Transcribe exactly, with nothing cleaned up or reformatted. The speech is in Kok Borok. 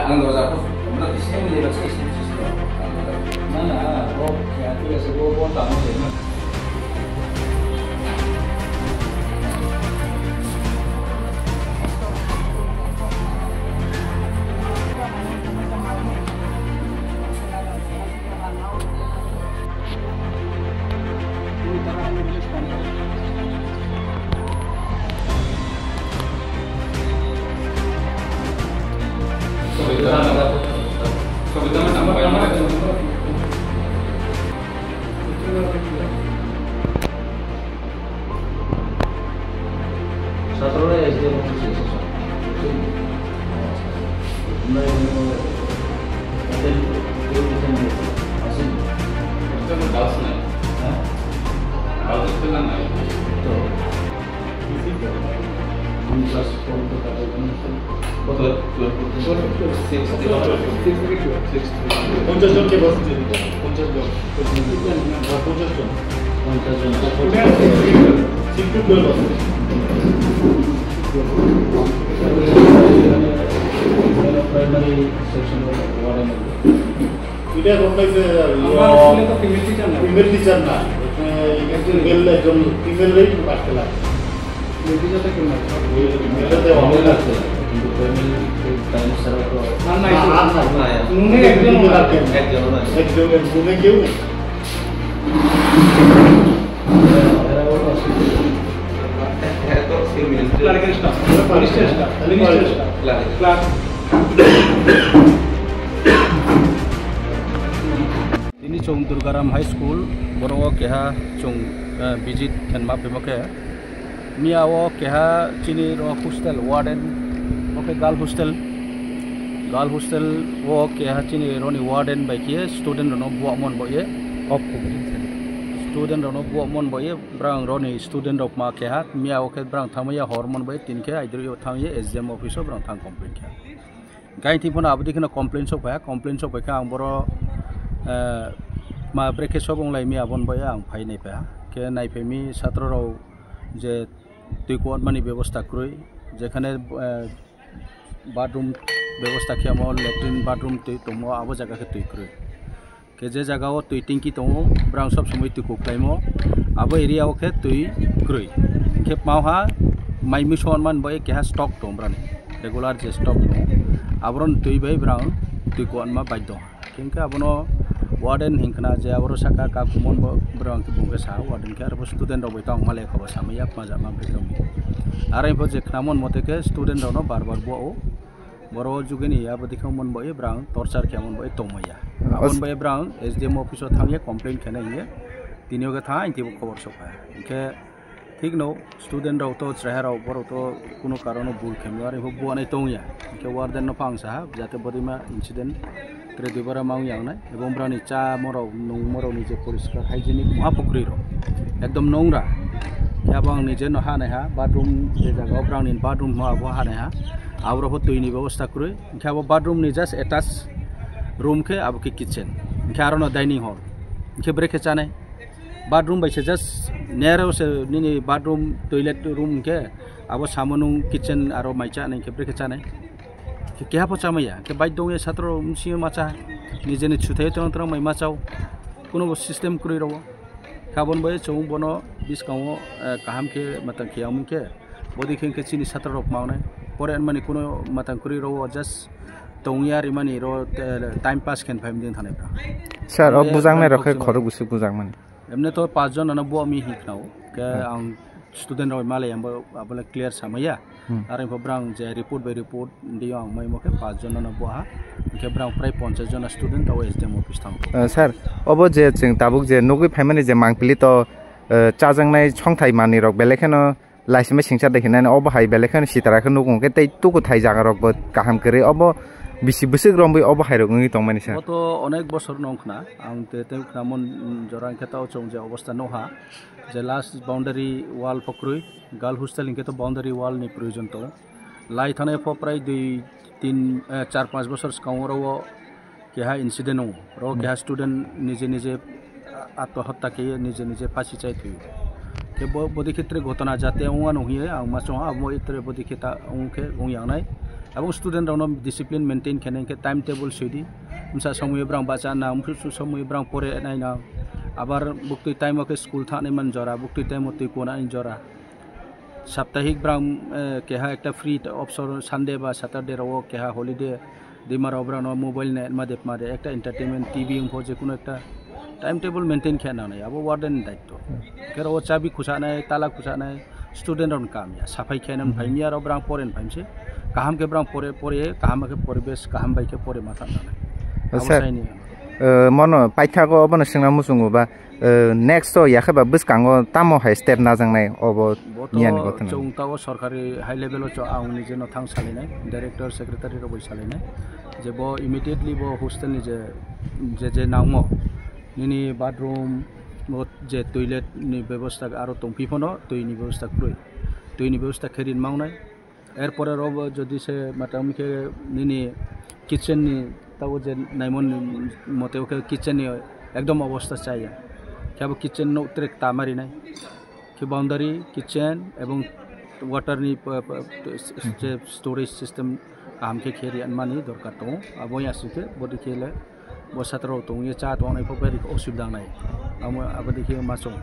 Ang doja ko, na na, o, ya, tu ya se, o, o, tamo de, na. Satro S D M office এসেছো? Hostel girls নাই? হ্যাঁ? Girls hostel নাই? তো, আমি class four তো তাদের জন্য কত? Twelve পর্যন্ত? Six থেকে twelve। Six থেকে twelve। পঞ্চাশ জনকে বসে দিতে হবে। পঞ্চাশ জন। পঞ্চাশ জন। পঞ্চাশ জন। Six to twelve আছে। Primary section warden। এটা এখন নাই যে, আমরা স্কুলে তো female teacher নাই। Female teacher না। এখানে একজন male, একজন female রাই রাখতে লাগে। Female teacher তো কেউ নাই। Male রা দেওয়া হয় না। কিন্তু primary primary ছাড়া তো আর নাই। না, আর নাই। না, আর নাই। নুনে একজন একজন আছে। একজন আছে। একজন, নুনে কেউ নেই। Tini chwng Durgaram High School, boro o keha chwng, eh, visit khenma phimo khe. Miya o keha chini ro hostel warden, bo khe girl hostel, girl hostel o keha chini roni warden bai khe student rokno buak mon bo ye. Student rokno buak mon bo ye, brang roni student rok ma keha, miya o khe brang thangma ya hor mon bo ye, tin khe aidri o thang ye S D M office o brang thang complain khe. Gaini thing phano aboni kheno complain sok phaiya, complain sok phaikha ang boro, eh, ma brekhe sok wng lai miya aboni bo ye ang phai nai phaiha. Khe nai phai mi satro rok je twi kuatmani bebosta kwrwi, jekhane, eh, bathroom bebosta khe amo, latrine bathroom twi tongmo, abo jaga khe twi kwrwi. Khe je jaga o twi tingki tongo, brang sob somoi twi kuk khlaimo, abo area o khe twi kwrwi. Khe pmao ha mai miso hwnmani bo keha stock tong brani, regular je stock tongo, aboroni twi bai brang twi kuatma baidho. Hingkhe abono warden hingkhna je aboro saka kakumon bo borok hingkhe bungkhe sa warden khe aro student rok bai tong male khobo samaya maja ma bwtwi. Aro hingpho je khnamon mote khe student rokno bar bar bo o boro jugini abo dikhe mon bo e brang torchar khe mon bo e tongmaya. Abon bo e brang S D M office o thangye complain khena hingye tini oge tha hingkhe bo khobor sokha. Hingkhe Thik no, student rok to, chwraiha rok, borok to kuno karono bul khe maya, aro bo buanai tong ya. Hingkhe warden no phang saha, jate bodima incident kre dui bara ma wng ya wngnai. Ebong brani cha morok, nung morok ni je poriskar hygienic muha pukri rok. Ekdom nongra. Khe abo ang nije no ha nai ha, bathroom je jaga o brang ni bathroom mo abo ha nai ha. Abo rok bo twi ni bebosta kwrwi. Hingkhe abo bathroom ni just attach room khe abo khe kitchen. Hingkhe aro no dining hall. Hingkhe bwrwi khe chanai. Bathroom bai se just narrow se nini bathroom toilet room hingkhe abo samo nung kitchen aro mai cha nai hingkhe bwrwi khe chanai. Khe keha pho chamaya hingkhe bai dong ya satro msio macha nijeni chuthai tong tong mai machao kuno bo system kwrwi rwo. Kabon bai chwng bono bwskango, eh, kaham khe matang khe yamung khe bodi khe hingkhe chini satro rok maunai pore ani mani kuno matang kwrwi rwo just tongya rimani ro, eh, time pass khen phaimdin thanai pra. Sir, o bujangnai rok khe khorok bwswk bujakmani. Emne to pach jon ano bo mi hi khnao. Ke ang student rok malai ang bo abole clear samaya. Hmm. Aro info brang je report by report diyo ang mai mo khe pach jon ano bo ha. Ke brang prai ponchas jon student rok S D M office thang. Eh, sir, obo je chwng tabuk je nugwi phaimani je mangpili to, eh, chajaknai songthai manwi rok belai kheno laisima singcha de hinani obo hai belai kheno sitara khe nugo hwnkhe tei tukuthai jaga rok bo kaham kwrwi obo Bisi bwswk romwi obo hairok wngwi tongmani sa? Boto onek bosor no wngkhna, ang te, te wngkhna mon, mm, jora hwnkhe tao chwng je obostha nukha, je last boundary wall pho kwrwi, girl hostel hwnkhe to boundary wall ni proyojon tongo. Lai thanai pho prai dui, tin, eh, char panch bosor swkango oro o keha incident wngo. Oro Hmm. keha student nije nije atmahatta khe nije nije phasi chai thwi. Khe bo, bodi khetre ghotona jate wngmano hiye ang ma chong abo itre bodi kheta wngkhe wngyangnai. Abo student rokno discipline maintain khenai khe time table soidi. Msa somoi brang bacha na, msa somoi brang pore nai na. Abar buktui time o khe school thanai man jora, buktui time o twi kona jora. Saptahik brang, eh, keha ekta free option Sunday ba Saturday rok keha holiday. Dima rok brang no mobile ne ma dep ma de ekta entertainment T V wngpho je kuno ekta time table maintain khe nangnai abo warden ni daitto. Khe ro chabi khusa nai, tala khusa nai, student rok kam ya, saphai khe nan Hmm. phaimya rok brang poren phaimse. Kaham khe brang pore, pore, kaham khe poribesh, kaham bai khe pore ma thangnai. Abo Sir, saini. Eh, mono paithago obono swngna muchungo ba, eh, next o yakhe ba bwskango tamo hai step najaknai obo Boto miyani gothono. Chwng tao sorkari high level o cho ang nije no thang salainai, director secretary rok bai salainai. Je bo immediately bo hostel ni je, je, je nangmo nini bathroom bo je toilet ni bebosta aro tongpi phano twi ni bebosta kwrwi. Twi ni bebosta khe rin mangnai. Erpore ro bo jodi se mata wngkhe nini kitchen ni tabo je naimon ni mote wngkhe kitchen ni ekdom obosta chaya. Khe abo kitchen no trek ta marinai. Khe boundary, kitchen ebong water ni pa, pa, je storage system kaham khe khe ri mani dorkar tongo. Abo ya sike bodi khe le bo satro tong ye cha tong nai pho beri osubida nai. Amo abo dikhe ma chong.